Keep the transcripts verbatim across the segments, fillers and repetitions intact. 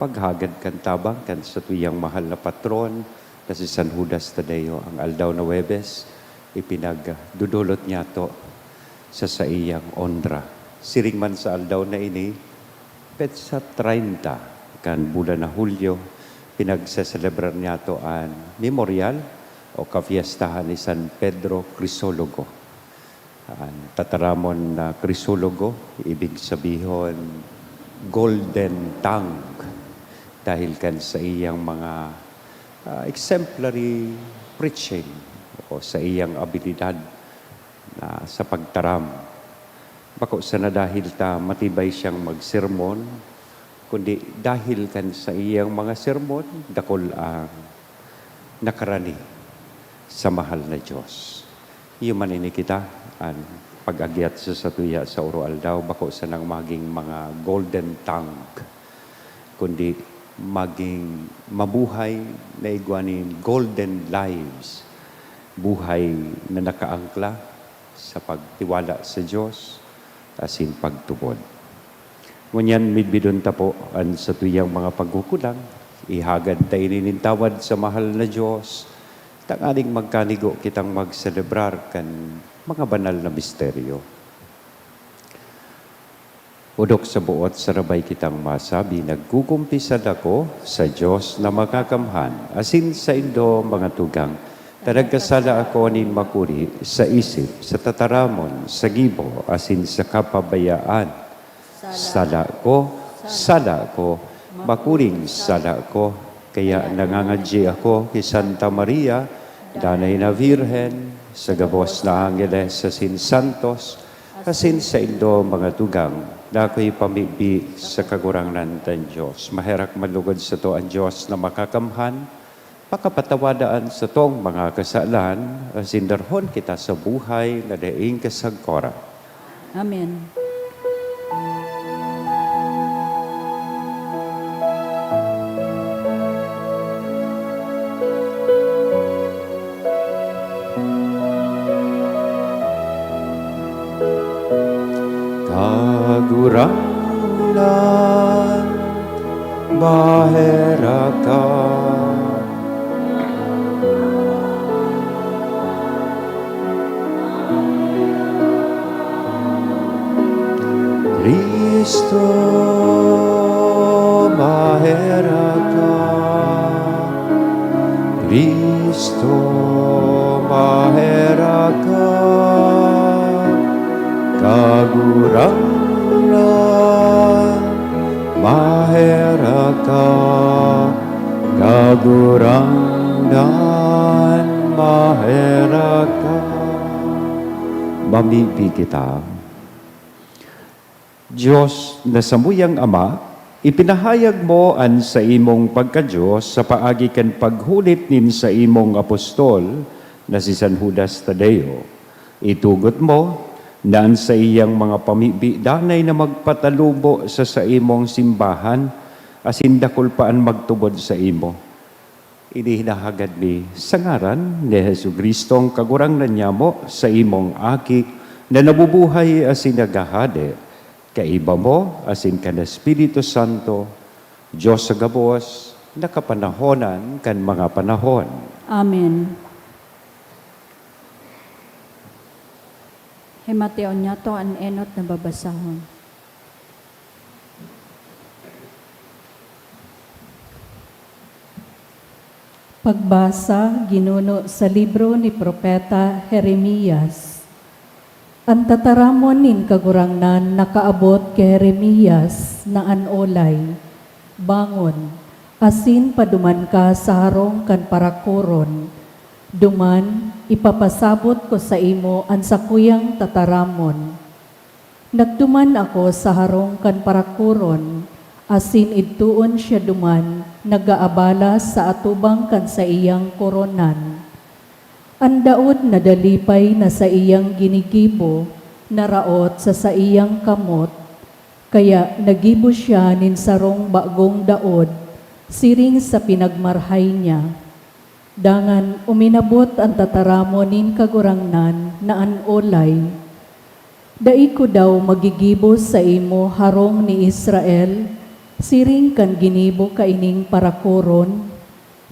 Paghagad kan tabang kan satuyang mahal na patron na si San Judas Tadeo, ang aldaw na Huwebes, ipinagdudulot niyato sa saiyang onra. Siring man sa aldaw na ini, petsa treinta kan bulan na Hulyo, pinagseselebrar niyato an Memorial o kafiestahan ni San Pedro Crisologo. An tataramon na Crisologo, ibig sabihon, golden tongue, dahil kan saiyang mga, ah, exemplary preaching o saiyang abilidad na sa pagtaram. Bako sana dahil ta matibay siyang magsermon, kundi dahil kan saiyang mga sermon, dakul ang nakarani sa mahal na Diyos. Iyo man ini kita, an pag-agyat sa satuya sa oro-aldaw, bako sanang maging mga golden tongue, kundi maging mabuhay na igwa nin golden lives, buhay na nakaangkla sa pagtiwala sa Diyos asin pagtubod. Ngunyan, midbidon ta po an satuyang mga pagkukulang. Ihagad ta ini nin tawad sa mahal na Diyos, tanganing magkanigo kitang magselebrar kan mga banal na misteryo. Odok sa buot, sarabay kitang masabi, nagkukumpisal ako sa Diyos na makakamhan, asin saindo, mga tugang, ta nagkasala ako nin makuri sa isip, sa tataramon, sa gibo, asin sa kapabayaan. Sala ko, sala ko, makuring sala ko. Kaya nangangadyi ako ki Santa Maria, Danay na Birhen, sa gabos na angeles asin santos, asin saindo, mga tugang, na akoy pamibi sa Kagurangnan tang Dios. Maherak man lugod sato an Dios na Makakamhan, pakapatawada an satong mga kasalan, asin darhon kita sa buhay na daing kasagkoran. Amen. Kagurangnan, maherak ka. Cristo, maherak ka. Cristo, maherak ka. Kagurangnan, maherak ka. Kagurangnan, maherak ka. Mamibi kita. Dios na samuyang Ama, ipinahayag mo an saimong pagka-Dios sa paagi kan paghulit nin saimong apostol na si San Judas Tadeo. Itugot mo na an saiyang mga pamibi danay na magpatalubo sa saimong simbahan, asin dakul pa an magtubod saimo. Ini hinahagad mi sa ngaran ni Jesu-Cristong Kagurangnan nyamo, saimong Aki, na nabubuhay asin naghahade, kaiba mo asin kan Espiritu Santo, Dios sa gabos, na kapanahonan kan mga panahon. Amen. Himateon niyato an enot na babasahon. Pagbasa ginuno sa libro ni Propeta Jeremias. An tataramon nin Kagurangnan nakaabot ki Jeremias na an olay, "Bangon, asin paduman ka sa harong kan parakoron. Duman, ipapasabot ko saimo an sakuyang tataramon." Nagduman ako sa harong kan parakoron, asin idtoon siya duman nag-aabala sa atubang kan saiyang koronan. An daod na dalipay na saiyang ginigibo naraot sa saiyang kamot, kaya naggibo siya nin sarong bagong daod siring sa pinagmarhay niya. Dangan uminabot an tataramon nin Kagurangnan na an olay, "Dai ko daw magigibo saimo harong ni Israel, Siring kan ginibo kaining parakoron,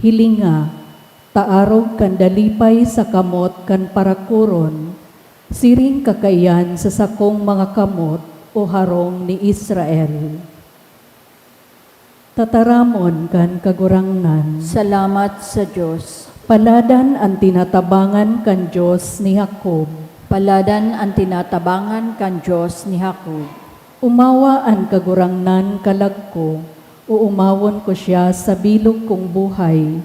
hilinga, ta arog kan dalipay sa kamot kan parakoron, siring kakaiyan sa sakong mga kamot, o harong ni Israel. Tataramon kan Kagurangnan. Salamat sa Dios. Paladan an tinatabangan kan Dios ni Jacob. Paladan an tinatabangan kan Dios ni Jacob. Umawa an Kagurangnan kalag ko, uumawon ko siya sa bilog kong buhay.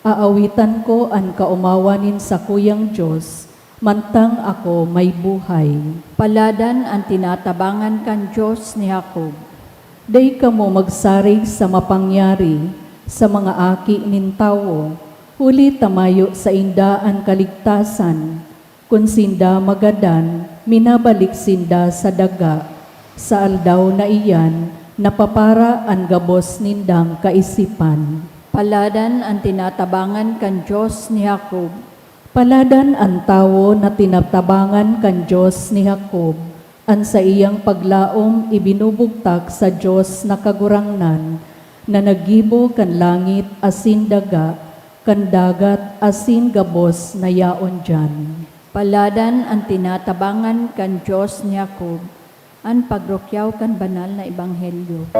Aawitan ko an kaomawan nin sakuyang Dios, mantang ako may buhay. Paladan an tinatabangan kan Dios ni Jacob. Dai kamo magsarig sa mapangyari sa mga aki nin tawo, huli ta mayo sainda an kaligtasan. Kun sinda magadan, minabalik sinda sa daga. Sa aldaw na iyan, napapara an gabos nindang kaisipan. Paladan an tinatabangan kan Dios ni Jacob. Paladan an tawo na tinatabangan kan Dios ni Jacob. An saiyang paglaom ibinubugtak sa Dios na Kagurangnan, na naggibo kan langit asin daga, kan dagat asin gabos na yaon diyan. Paladan an tinatabangan kan Dios ni Jacob. An pagrukyaw kan banal na ebanghelyo.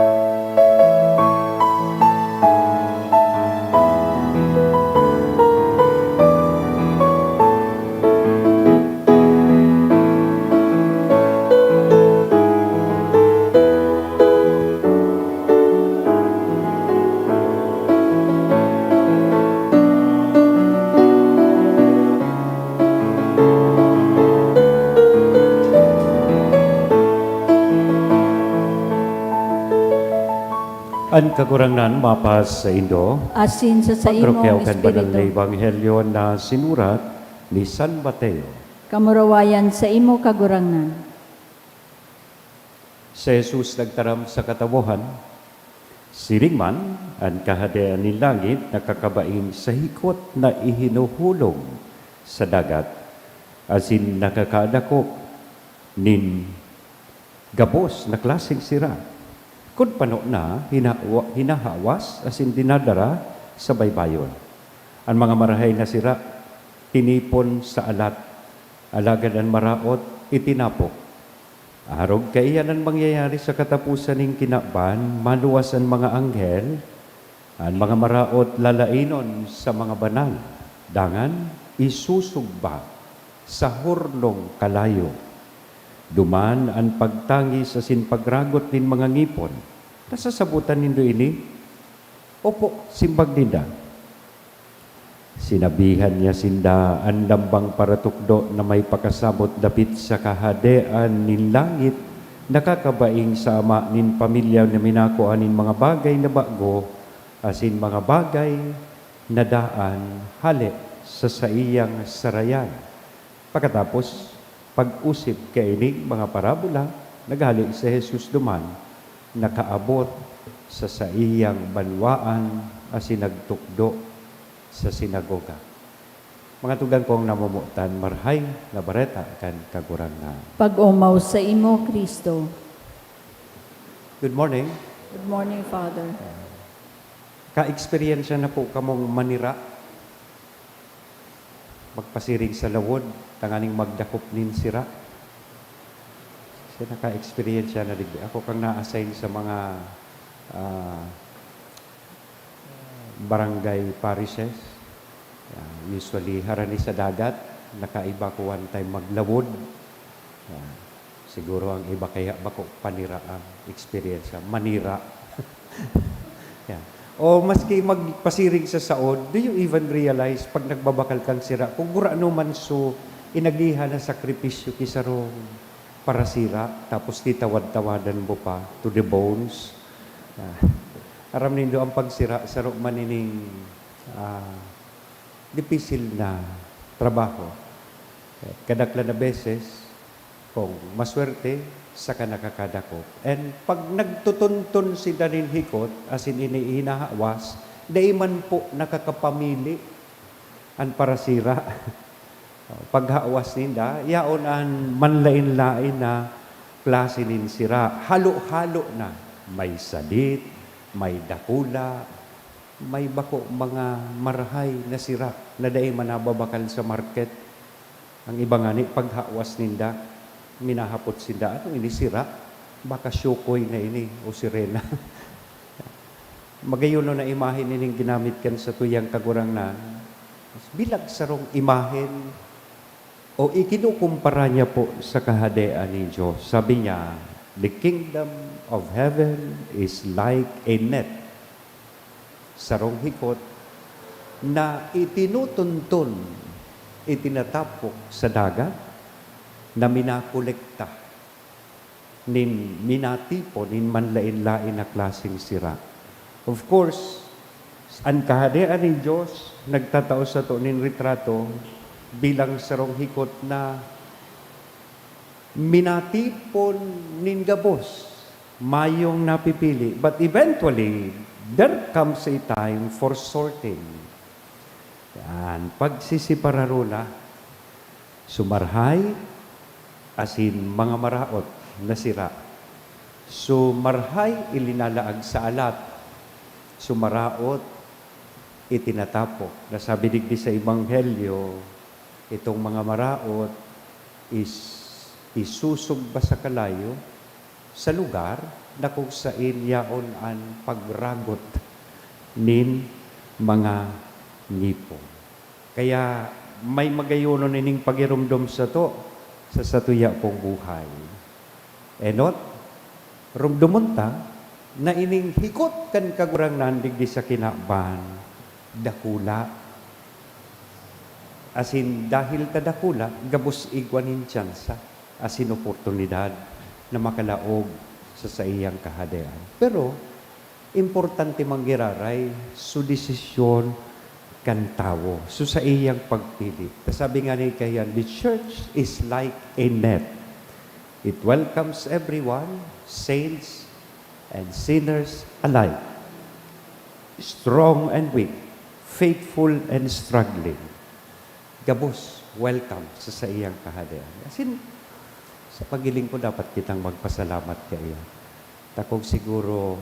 An Kagurangnan mapasaindo. Asin sa saimong Pagrukyaw kan banal na espiritu. Ebanghelyo na sinurat ni San Mateo. Kamurawayan saimo, Kagurangnan. Si Jesus nagtaram sa katawohan, "Siring man, an Kahadean nin langit nakakabaing sa hikot na ihinuhulog sa dagat, asin nakakadakop nin gabos na klaseng sira. Kun pano na, hinawa-, hinahawas asin dinadara sa baybayon. An mga marahay na sira, tinipon sa alat, alagad an maraot, itinapok. Arog kaiyan an mangyayari sa kataposan nin kinaban, maluwas an mga anghel, an mga maraot lalainon sa mga banal, dangan isusugba sa hornong kalayo. Duman an pagtangis asin pagragot nin mga ngipon. Nasasabotan nindo ini?" "Opo," simbag ninda. Sinabihan niya sinda, "Andam bang paratukdo na may pakasabot dapit sa Kahadean nin langit nakakabaing sa ama nin pamilya na minakua nin mga bagay na bago asin mga bagay na daan hale sa saiyang sarayan?" Pakatapos pag-osip kaining mga parabola, naghale si Jesus duman, nakaabot sa saiyang banwaan asin nagtukdo sa sinagoga. Mga tugang kong namomotan, Marahay na Bareta kan Kagurangnan. Pag-omaw saimo, Cristo. Good morning. Good morning, Father. Ka-eksperyensya na po kamong manira? Magpasiring sa lawod tanganing magdakop nin sira? Siya naka-eksperyensya na digdi. Ako kang na-assign sa mga, ah, barangay parishes. Ah, usually, harani sa dagat, nakaiba ko one time maglawod. Ah, siguro ang iba kaya bako panira ang eksperyensya, manira. Yan. O maski magpasiring sa saod, do you even realize pag nagbabakal kang sira, kung gurano man so inagihan na sakripisyo ki sarong parasira, tapos titawad-tawadan mo pa to the bones? Ah, aram nindo, ang pagsira, saro man ining, ah, dipisil na trabaho. Kadaklan na beses, kung maswerte, saka nakakadakop. And pag nagtutunton sinda nin hikot, as in, ini hinahawas, dai man po nakakapamili an parasira. Paghawas ninda, yaon an manlaen-laen na klase nin sira. Halo-halo na. May sadit, May dakula, may bako mga marahay na sira na dai man nababakal sa market. Ang iba ngani, paghawas ninda, minahapot sinda, "Ano ini, sira? Baka syokoy na ini o sirena." Magayon na imahe nining ginamit kan satuyang Kagurangnan bilang sarong imahen o ikinukumpara niya po sa Kahadean nin Diyos. Sabi niya, "The kingdom of heaven is like a net," sarong hikot na itinutunton, itinatapok sa dagat, na minakolekta nin minatipon nin manlaen-laen na klaseng sira. Of course, an Kahadean nin Diyos nagtatao sato nin retrato bilang sarong hikot na minatipon nin gabos, mayong napipili, but eventually, there comes a time for sorting. Yan, pagsisipararon na, so marahay, asin mga maraot na sira. So marahay, ilinalaag sa alat. So maraot, itinatapok. Nasabi digdi sa Ebanghelyo, itong mga maraot is isusugba sa kalayo, sa lugar na kung saen yaon an pagragot nin mga ngipon. Kaya may magayonon ining pagiromdom sato sa satuya pong buhay. Enot, romdomon ta na ining hikot kan Kagurangnan digdi sa kinaban, dakula. Asin dahil ta dakula, gabos igwa nin tsansa asin oportunidad na makalaog sa saiyang Kahadean. Pero, importante man giraray so desisyon kan tawo, so saiyang pagpili. Ta sabi nga ni Kayan, "The church is like a net. It welcomes everyone, saints and sinners alike, strong and weak, faithful and struggling." Gabos, welcome sa saiyang Kahadean. Asin, sa paghiling ko, dapat kitang magpasalamat kaiyan. Ta kung siguro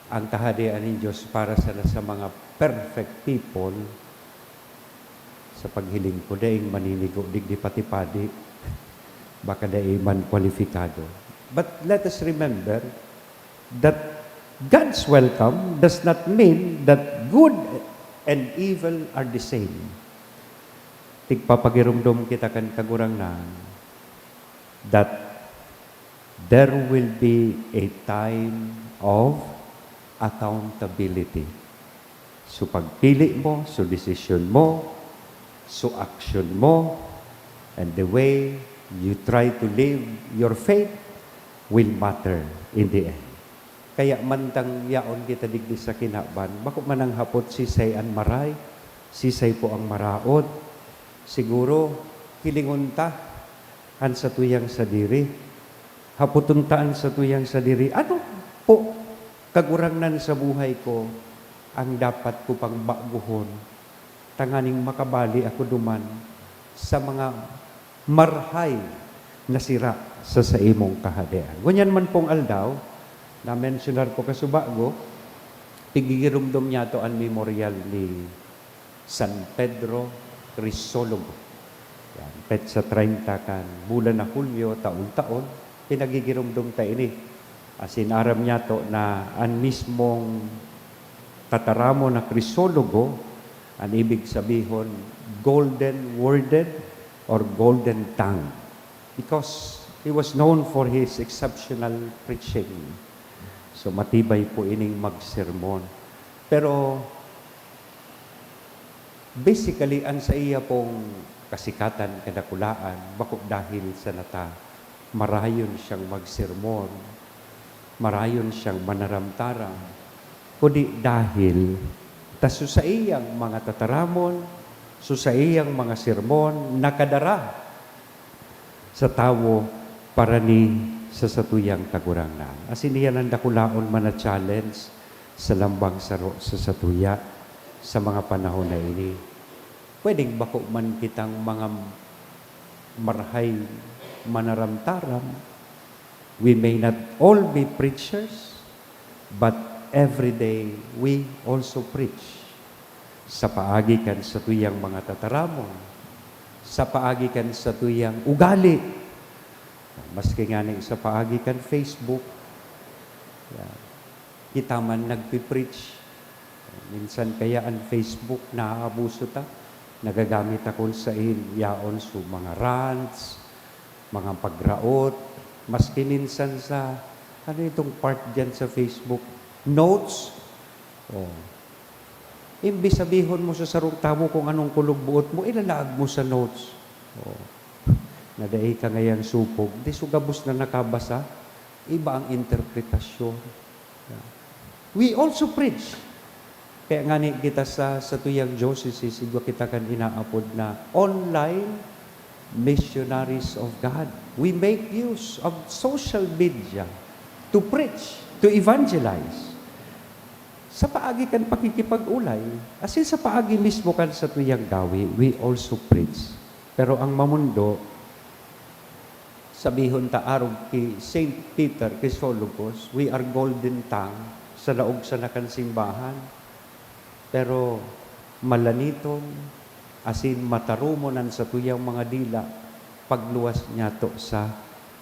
ang Kahadean nin Diyos para sana sa mga perfect people, sa paghiling ko, daing maninigo digdi pati padi. Baka dai man kwalipikado. But let us remember that God's welcome does not mean that good and evil are the same. Tigpapagiromdom kita kan Kagurangnan that there will be a time of accountability. So pagpili mo, so desisyon mo, so aksyon mo, and the way you try to live your faith will matter in the end. Kaya mantang yaon kita digdi sa kinaban, bako man ang hapot sisay an maray, sisay po ang maraot. Siguro, hilingon ta an satuyang sadiri. Hapoton ta an satuyang sadiri, "Ano po, Kagurangnan, sa buhay ko ang dapat ko pang baguhon tanganing makabali ako duman sa mga marahay na sira sa saimong Kahadean?" Ngunyan man pong aldaw, na-mensionar ko kasubago, pigigiromdom niyato an memoryal ni San Pedro Crisologo. Yan, petsa treinta kan bulan na Hulyo, taon-taon, pinagigiromdom ta ini. Asin aram niyato na an mismong tataramon na Crisologo, an ibig sabihon, golden worded or golden tongue. Because he was known for his exceptional preaching. So, matibay po ining magsermon. Pero, basically, an saiya pong kasikatan, kadakulaan, bako dahil sa nata, marayon siyang magsermon, marayon siyang manaramtaram, kundi dahil ta sa saiyang mga tataramon, sa saiyang mga sermon, nakadara sa tawo para ni sa satuyang Kagurangnan. Asin iyan an dakulaon man na challenge sa lambang saro sa satuya sa mga panahon na ini. Pwedeng bako man kitang mga marahay manaramtaram. We may not all be preachers, but Every day, we also preach. Sa paagi kan satuyang mga tataramon, sa paagi kan satuyang ugali, maski ngani sa paagi kan Facebook, yeah, kita man nagpi-preach. Minsan kaya an Facebook, naaabuso ta. Nagagamit ta kun saen yaon, so, mga rants, mga pagraot, maski minsan sa, ano itong part diyan sa Facebook? Notes? Oh. Imbis sabihon mo sa sarong tawo kung anong kulog-boot mo, ilalaag mo sa notes. Oh. Na dai ka ngayang supog, di so gabos na nakabasa, iba ang interpretasyon. Yeah. We also preach. Kaya ngani kita sa, sa tuyang diocese, igwa kita kan inaapod na online missionaries of God. We make use of social media to preach, to evangelize. Sa paagi kan pakikipag-olay, asin sa paagi mismo kan satuyang gawi, we also preach. Pero ang mamondo, sabihon ta arog ki Saint Peter Chrysologus, "We are golden tongue sa laog sana kan simbahan, pero malaniton asin matarumon an satuyang mga dila pagluwas niyato sa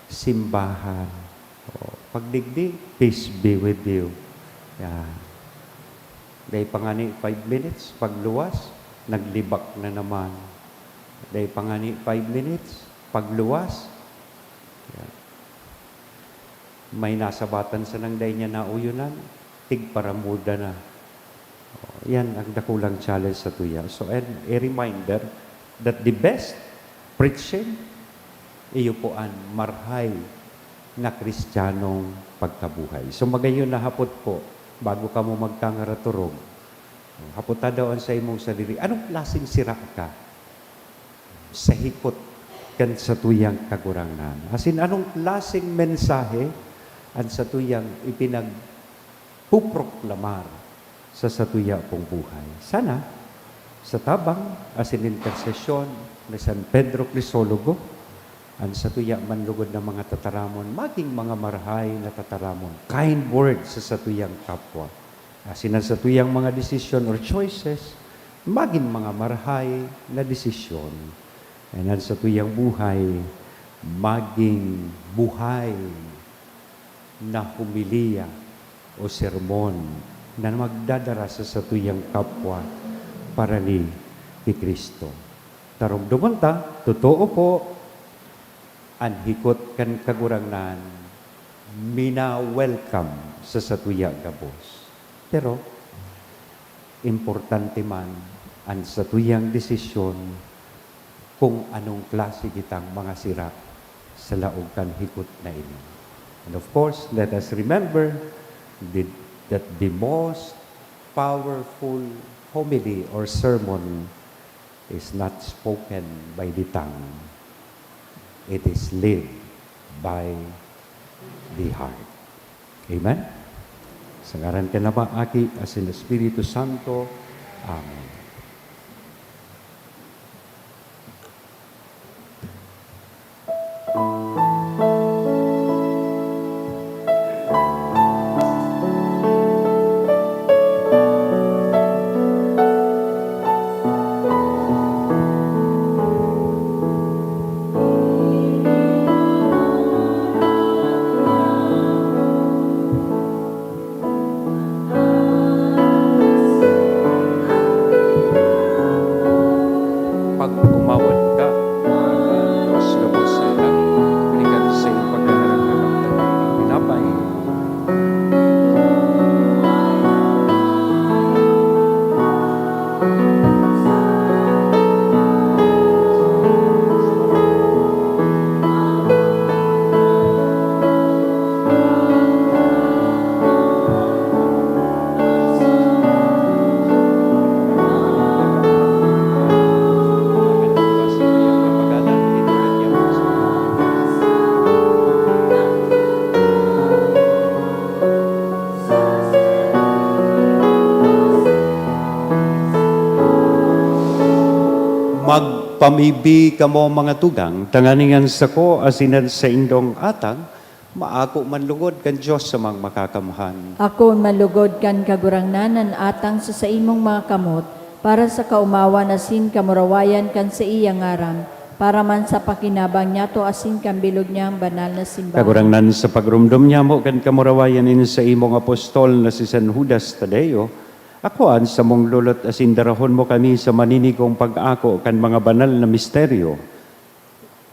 simbahan." Oh, pagdigdi, "Peace be with you." Yan. Dai pa ngani five minutes, pagluwas, naglibak na naman. Dai pa ngani five minutes, pagluwas, yan. May nasabatan sanang dai niya nauyonan, tigparamuda na. Oh, yan ang dakulang challenge satuya. So, and a reminder that the best preaching, iyo po an marhay na Kristiyanong pagkabuhay. So, magayon na hapot po, bago kamo magkangaraturog, hapota daw an saimong sadiri, "Anong klaseng sira ka sa hikot kan satuyang Kagurangnan? Asin anong klaseng mensahe an satuyang ipinagpuproklamar sa satuya pong buhay?" Sana, sa tabang asin intersesyon ni San Pedro Crisologo, an satuya man lugod na mga tataramon maging mga marahay na tataramon, kind words sa satuyang kapwa. Asin an satuyang mga desisyon or choices magin mga marahay na desisyon. And an satuyang buhay magin buhay na homilya o sermon na magdadara sa satuyang kapwa parani ki Cristo. Taromdomon ta, totoo po, an hikot kan Kagurangnan mina-welcome sa satuya gabos. Pero, importante man an satuyang desisyon kung anong klase kitang mga sira sa laog kan hikot na ini. And of course, let us remember the, that the most powerful homily or sermon is not spoken by the tongue. It is lived by the heart. Amen? Sa ngaran kan Ama, Aki, asin Espiritu Santo. Amen. Pag umawat ka, mas gabos na lang, ligat sa iyong pagkaharap-harap na pinapay. Magpamibi kamo, mga tugang, tanganing an sako asin an saindong atang Maako man lugod kan Dios sa mga makakamhan. Ako malugod kan Kagurangnan an atang sa saimong mga kamot, para sa kaomawan asin kamurawayan kan saiyang ngaran, para man sa pakinabang niyato asin kan bilog niyang banal na simbahan. Kagurangnan, sa pagrumdom nyamo kan kamurawayan nin saimong apostol na si San Judas Tadeo, akoa an samong lolot asin darahon mo kami sa maninigong pag-ako kan mga banal na misteryo.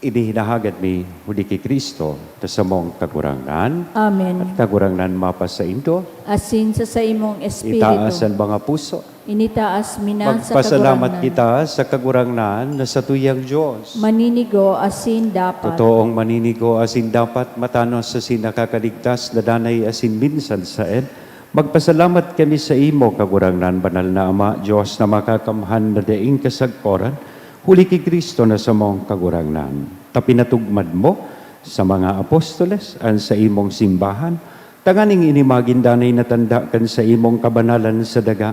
Ini hinahagad mi huli ki Cristo, ta samong Kagurangnan. Amen. At Kagurangnan mapasaindo. Asin sa saimong espiritu. Itaas an mga puso. Initaas mi na sa Magpasalamat Kagurangnan. kita sa Kagurangnan na satuyang Dios. Maninigo asin dapat. Totoong maninigo asin dapat, matanos asin nakakaligtas na danay asin minsan saen. Magpasalamat kami sa imo, Kagurangnan, Banal na Ama, Dios na makakamhan na daing kasagkoran, huli ki Cristo na samong Kagurangnan. Ta pinatugmad mo sa mga apostoles an saimong simbahan, tanganing ini magin danay na tanda kan saimong kabanalan sa daga,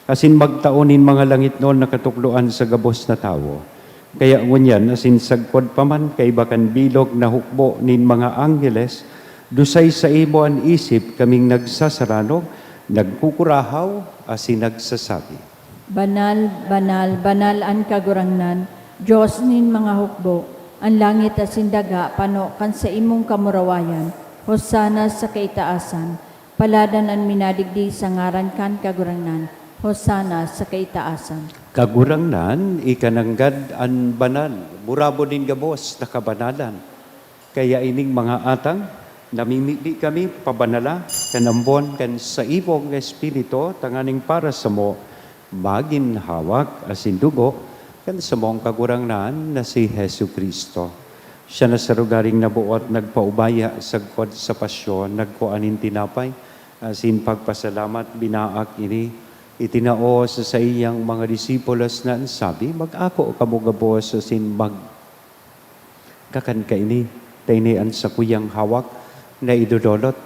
asin magtao nin mga langitnon na katukdoan sa gabos na tawo. Kaya ngunyan, asin sagkod pa man kaiba kan bilog na hukbo nin mga angheles, dusay saimo an isip kaming nagsasaranog, nagkukurahaw, asin nagsasabi, Banal, banal, banal an Kagurangnan, Dios nin mga hukbo. An langit asin daga pano kan saimong kamurawayan. Hosana sa kaitaasan. Paladan an minadigdi sa ngaran kan Kagurangnan. Hosana sa kaitaasan. Kagurangnan, ika nanggad an banal, burabod nin gabos na kabanalan. Kaya ining mga atang, namimibi kami pabanala kan ambon kan saimong Espiritu, tanganing para samo magin hawak asin dugo kan samong Kagurangnan na si Jesu-Cristo. Siya na sa lugaring naboot nagpaubaya sagkod sa pasyon, nagkua nin tinapay, asin pagpasalamat, binaak ini, itinao sa saiyang mga disipulos na an sabi, "Mag-ako kamo gabos asin mag-, kakan kaini, ta ini an sakuyang hawak na idodolot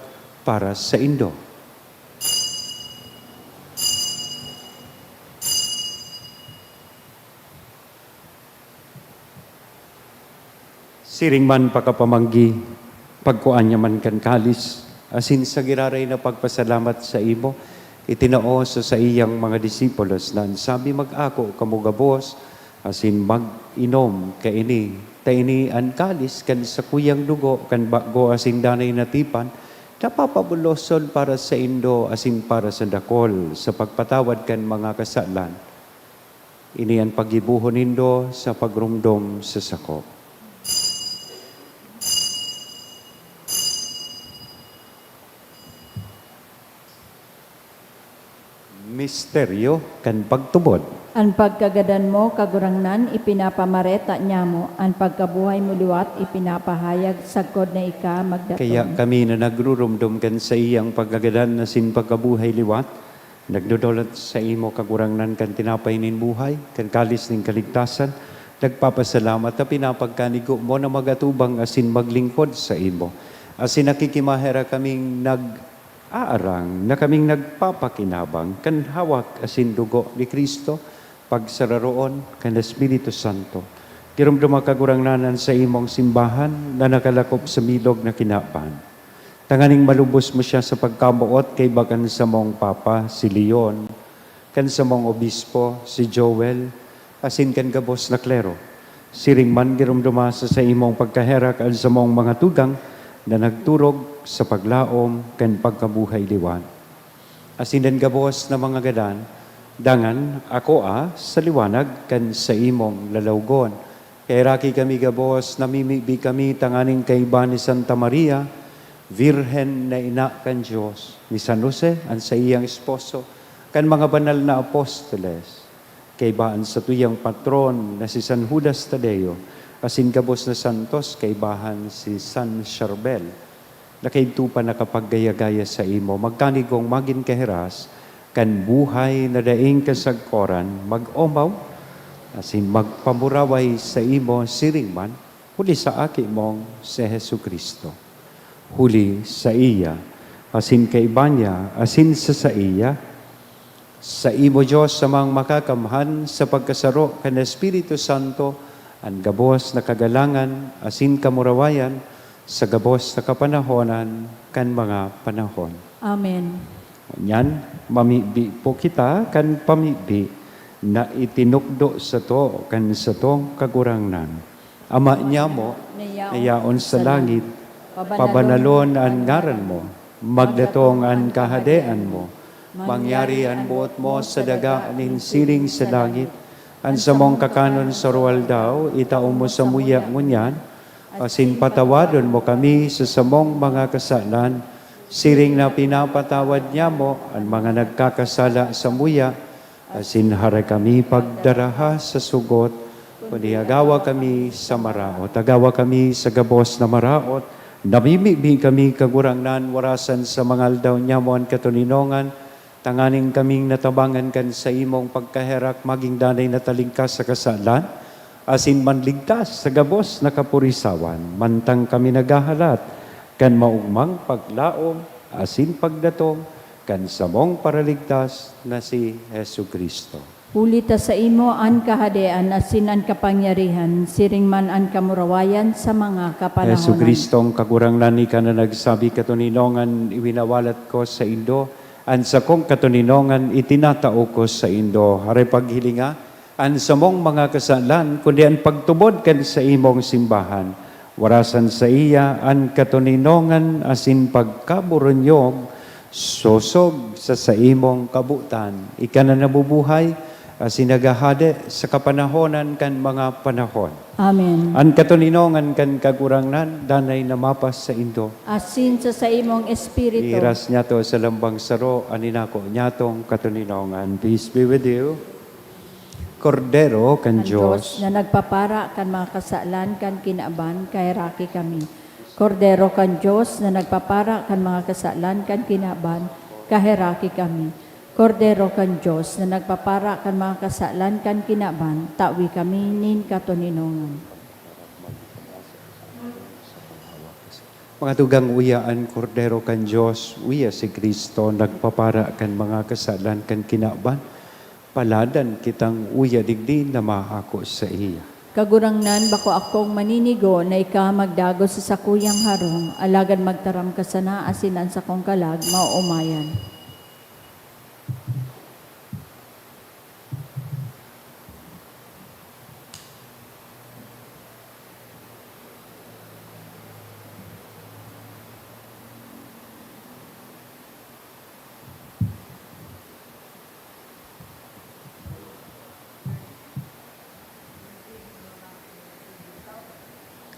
para saindo." Siring man pakapamanggi, pagkua niya man kan kalis, asin sa giraray na pagpasalamat saimo, itinao sa saiyang mga disipulos na an sabi, "Mag-ako kamo gabos, asin mag-inom kaini, ta ini an kalis kan sakuyang dugo kan bago asin danay na tipan, na papabuloson para saindo asin para sa dakul sa pagpatawad kan mga kasalan. Ini an paggibohon nindo sa pagromdom sa sako." Misteryo kan pagtubod. An pagkagadan mo, Kagurangnan, ipinapamareta niamo, an pagkabuhay mo liwat ipinapahayag sagkod na ika magdatong. Kaya kami na nagruromdom kan saiyang pagkagadan asin pagkabuhay liwat, nagdodolot saimo, Kagurangnan, kan tinapay nin buhay, kan kalis nin kaligtasan, nagpapasalamat ta pinapagkanigo mo na mag-atubang asin maglingkod saimo. Asin nakikimaherak kaming nag-aarang na kaming nagpapakinabang kan hawak asin dugo ni Cristo, pagsararoon kan Espiritu Santo. Giromdoma, Kagurangnan, an saimong simbahan na nakalakop sa bilog na kinaban, tanganing malubos mo siya sa pagkamoot kaiba kan samong Papa, si Leon, kan samong Obispo, si Joel, asin kan gabos na klero. Siring man giromdoma sa saimong pagkaherak an samong mga tugang na nagturog sa paglaom kan pagkabuhay liwat. Asin an gabos na mga gadan, dangan akoa sa liwanag kan saimong lalawgon. Kaheraki kami gabos, namimibi kami tanganing kaiba ni Santa Maria, Birhen na ina kan Dios, ni San Jose, an saiyang esposo, kan mga banal na apostoles, kaiba an satuyang patron na si San Judas Tadeo, asin gabos na santos, kaibahan si San Charbel, na kaidto pa nakapaggaya-gaya saimo, magkanigong magin kahiras kan buhay na daing kasagkoran, mag-omaw asin magpamuraway saimo siring man, huli sa Aki mong si Jesu-Cristo. Huli saiya, asin kaiba niya, asin sa saiya, saimo, Dios, samang makakamhan, sa pagkasaro kan Espiritu Santo, an gabos na kagalangan asin kamurawayan, sa gabos na kapanahonan kan mga panahon. Amen. Ngunyan, mamibi po kita kan pamibi na itinukdo sato kan satong Kagurangnan. Ama niamo, na yaon sa langit, pabanalon an ngaran mo, magdatong an kahadean mo, mangyari an boot mo sa daga nin siring sa langit. An samong kakanon sa aroaldaw, itao mo samuya ngunyan, asin patawadon mo kami sa samong mga kasalan, siring na pinapatawad niamo an mga nagkakasala samuya, asin hara kami pagdaraha sa sugot, kundi agawa kami sa maraot. Agawa kami sa gabos na maraot. Namimibi kami, Kagurangnan, warasan sa mga aldaw niamo an katoninongan, tanganing kaming natabangan kan saimong pagkaherak, magin danay na talingkas sa kasalan, asin manligtas sa gabos na kapurisawan, mantang kami naghahalat kan maogmang paglaom asin pagdatong kan samong Paraligtas na si Jesu-Cristo. Huli ta saimo an kahadean asin an kapangyarihan, siring man an kamurawayan sa mga kapanahonan. Jesu-Cristong Kagurangnan, ika na nagsabi, "Katoninongan iwinawalat ko saindo, an sakong katoninongan itinatao ko saindo." Hare paghilinga an samong mga kasalan, kundi an pagtubod kan saimong simbahan. Warasan saiya an katoninongan asin pagkaburunyog, sosog sa saimong kabotan. Ika na nabubuhay asin naghahade sa kapanahonan kan mga panahon. Amen. An katoninongan kan Kagurangnan danay na mapasaindo. Asin sa saimong espiritu. Ihiras niyato sa lambang saro an inako niyatong katoninongan. Peace be with you. Kordero kan Dios. An Dios na nagpapara kan mga kasalan kan kinaban, kaheraki kami. Kordero kan Dios na nagpapara kan mga kasalan kan kinaban, kaheraki kami. Kordero kan Dios na nagpapara kan mga kasalan kan kinaban, tawi kami nin katoninongan. Mga tugang, uya an Kordero kan Dios, uya si Cristo, nagpapara kan mga kasalan kan kinaban. Paladan kitang uya digdi na maako saiya. Kagurangnan, bako akong maninigo na ika magdagos sa sakuyang harong, alagad magtaram ka sana asin an sakong kalag maoomayan.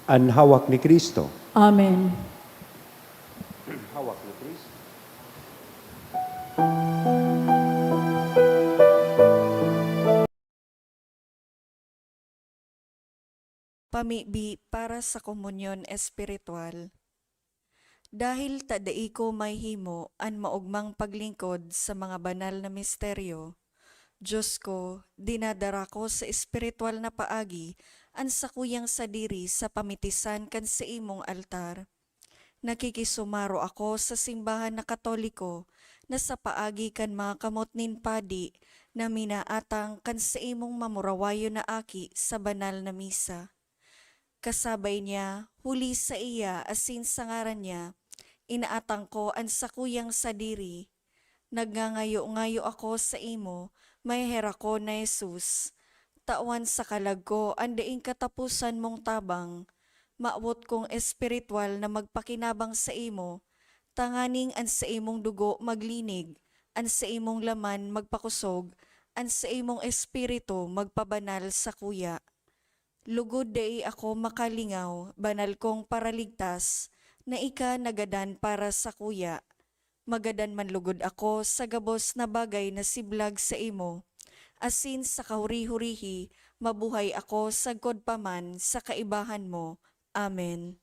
An hawak ni Cristo. Amen. Hawak ni Cristo. Pamibi para sa komunyon espiritual. Dahil ta dai ko mahimo an maogmang paglingkod sa mga banal na misteryo, Dios ko, dinadara ko sa espiritual na paagi an sakuyang sadiri sa pamitisan kan saimong altar. Nakikisumaro ako sa simbahan na Katoliko na sa paagi kan mga kamot nin padi na minaatang kan saimong mamurawayon na aki sa banal na misa. Kasabay niya, huli saiya asin sa ngaran niya, inaatang ko an sakuyang sadiri. Nagngangayo-ngayo ako saimo, maheherakon na Jesus. Tawan sa kalag ko an daing kataposan mong tabang. Mawot kong espiritual na magpakinabang saimo, tanganing an saimong dugo maglinig, an saimong laman magpakosog, an saimong espiritu magpabanal sakuya. Lugod dai ako makalingaw, banal kong Paraligtas, na ika nagadan para sakuya. Magadan man lugod ako sa gabos na bagay na siblag saimo, asin sa kahuri-hurihi mabuhay ako sagkod pa man sa kaibahan mo. Amen.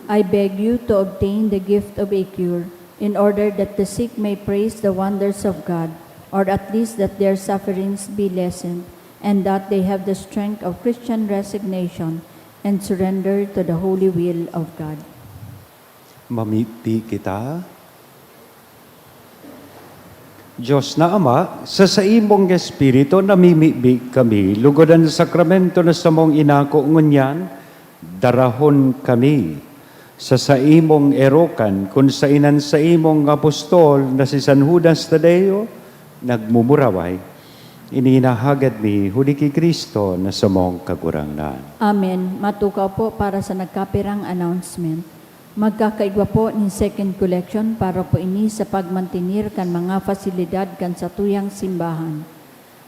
I beg you to obtain the gift of a cure, in order that the sick may praise the wonders of God, or at least that their sufferings be lessened, and that they have the strength of Christian resignation and surrender to the holy will of God. Mamibi kita. Dios na Ama, sa saimong Espiritu namimibi kami, lugod an sakramento na samong inako ngunyan, darahon kami sa saimong erokan, kun saen an saimong apostol na si San Judas Tadeo nagmumuraway. Ini inahagad mi huli ki Cristo na samong Kagurangnan. Amen. Matukaw po para sa nagkapirang announcement. Magkakaigwa po nin second collection para po ini sa pagmantenir kan mga fasilidad kan satuyang simbahan.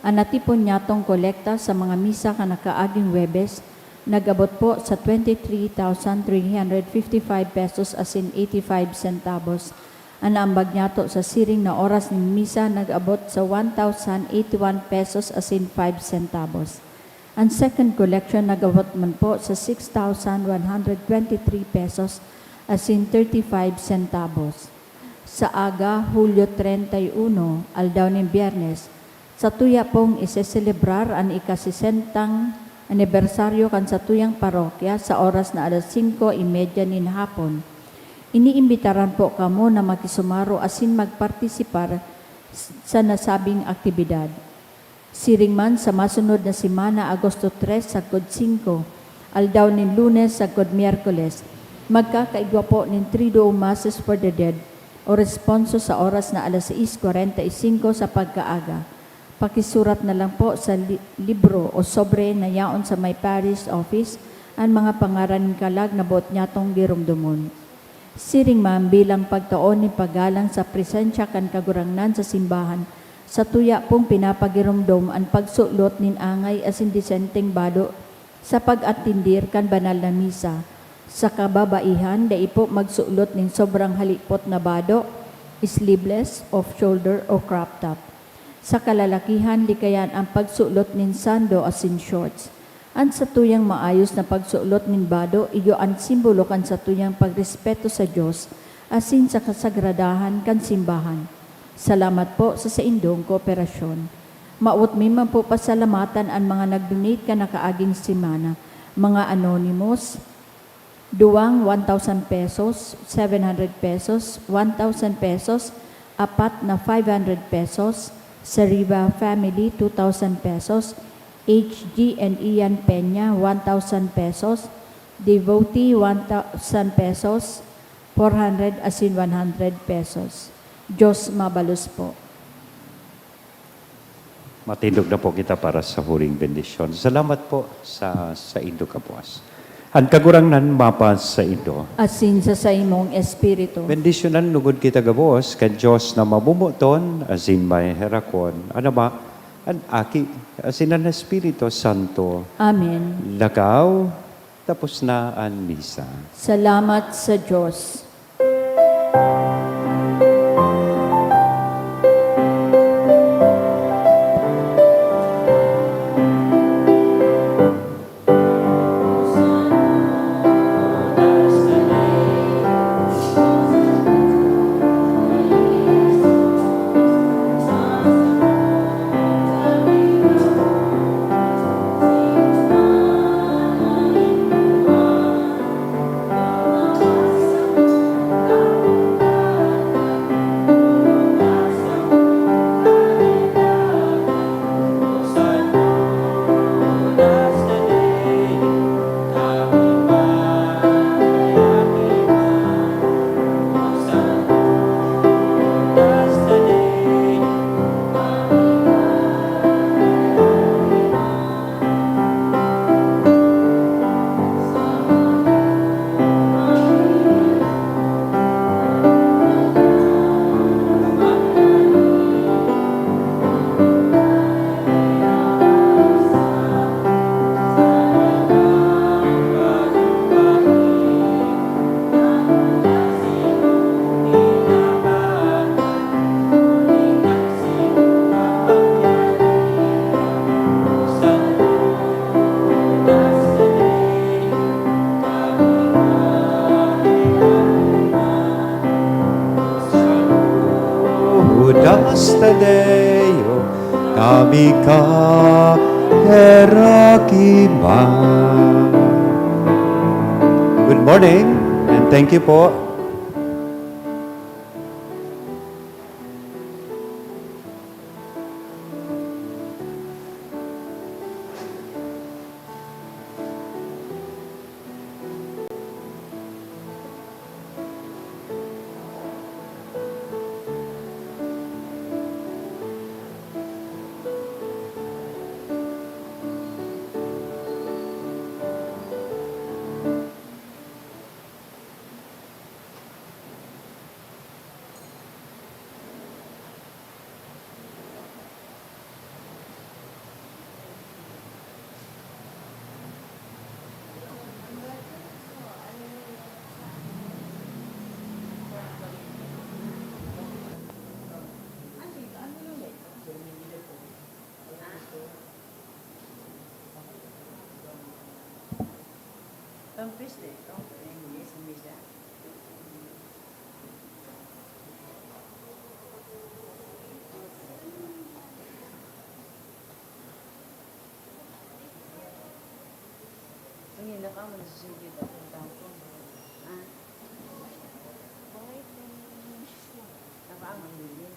An natipon nyatong kolekta sa mga misa kan nakaaging Huwebes nag-abot po sa twenty-three thousand three hundred fifty-five pesos asin eighty-five centavos. An naambag nyato sa siring na oras nin misa nag-abot sa one thousand eighty-one pesos asin five centavos. An second collection nag-abot man po sa six thousand one hundred twenty-three pesos asin thirty-five centavos. Sa aga, Hulyo treinta y uno, aldaw nin Biyernes, satuya pong iseselebrar an ikasesentang anibersaryo kan satuyang parokya sa oras na alas singko y media nin hapon. Iniimbitaran po kamo na makisumaro asin magpartisipar s-, sa nasabing aktibidad. Siring man, sa masunod na semana, Agosto tres sagkod singko, aldaw nin Lunes sagkod Miyerkules, magkakaigwa po nin Triduum Masses for the Dead o responso sa oras na alas sais kwarenta y singko sa pagkaaga. Pakisurat na lang po sa li-, libro o sobre na yaon sa may parish office an mga pangaran nin kalag na boot nyatong giromdomon. Siring man, bilang pagtao nin paggalang sa presensya kan Kagurangnan sa simbahan, satuya pong pinapagiromdom an pagsulot nin angay asin disenteng bado sa pag-atendir kan banal na misa. Sa kababaihan, dai po magsulot nin sobrang halipot na bado, sleeveless, off-shoulder, o crop top. Sa kalalakihan, likayan an pagsulot nin sando asin shorts. An satuyang maayos na pagsulot nin bado iyo an simbolo kan satuyang pagrespeto sa Dios asin sa kasagradahan kan simbahan. Salamat po sa saindong kooperasyon. Mawot mi man po pasalamatan an mga nag-donate kan nakaaging semana, mga anonymous, duwang one thousand pesos, seven hundred pesos, one thousand pesos, apat na five hundred pesos, Sariva family, two thousand pesos, H G and Ian Peña, one thousand pesos, Devotee, one thousand pesos, four hundred asin one hundred pesos. Dios mabalos po. Matindog na po kita para sa huring bendisyon. Salamat po sa saindo kabuas. An Kagurangnan mapasaindo. Asin sa saimong espiritu. Bendisyonan lugod kita gabos kan Dios na mabumoton asin maheherakon, an Ama, an Aki, asin an Espiritu Santo. Amen. Lakaw, tapos na an misa. Salamat sa Dios. Tadeo, kami ka, Heraki man. Good morning, and thank you po. Ang piste, ang piste, misa. Ang ina ka, magsisingkit ako ng tampon. Ah. Nakaamang din yun.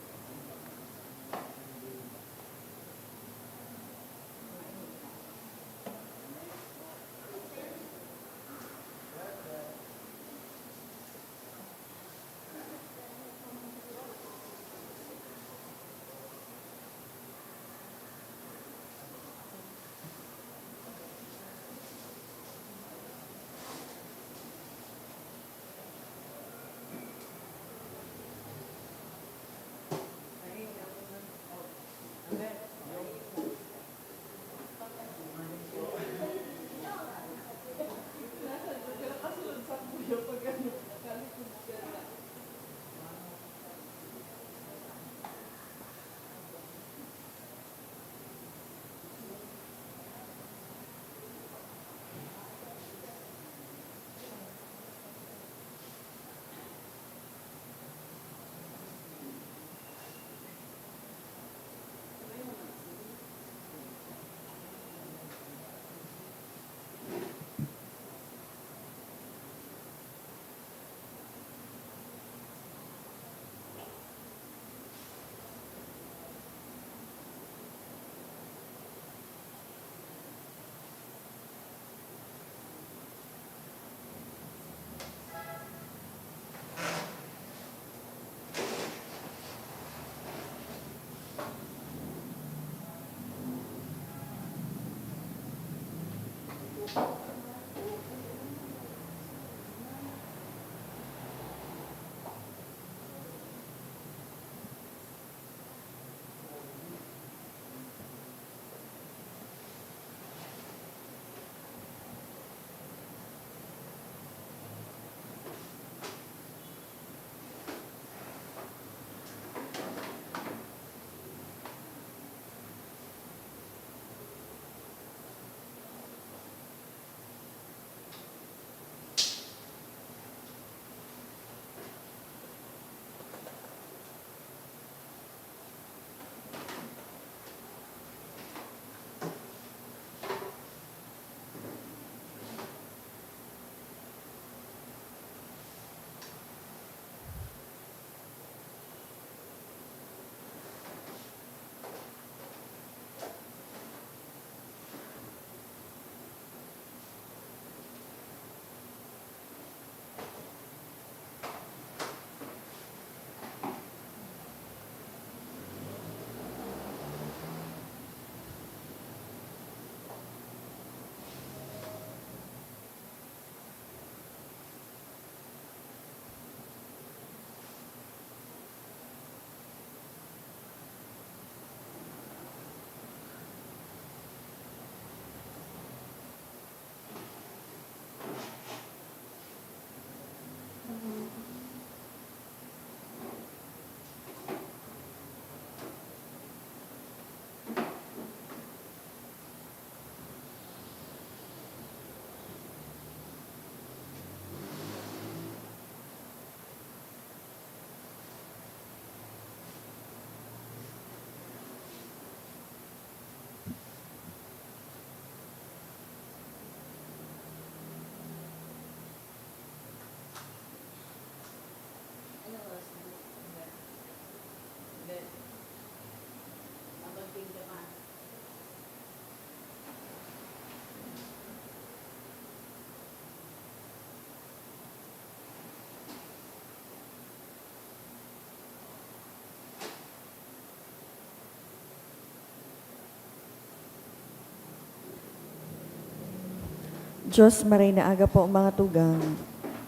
Diyos, maray na aga po, mga tugang.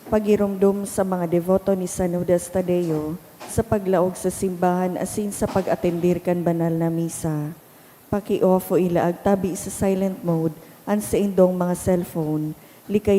Pagiromdom sa mga deboto ni San Judas Tadeo sa paglaog sa simbahan asin sa pag-atender kan banal na misa. Paki-off o ilaag tabi sa silent mode an saindong mga cellphone, likaya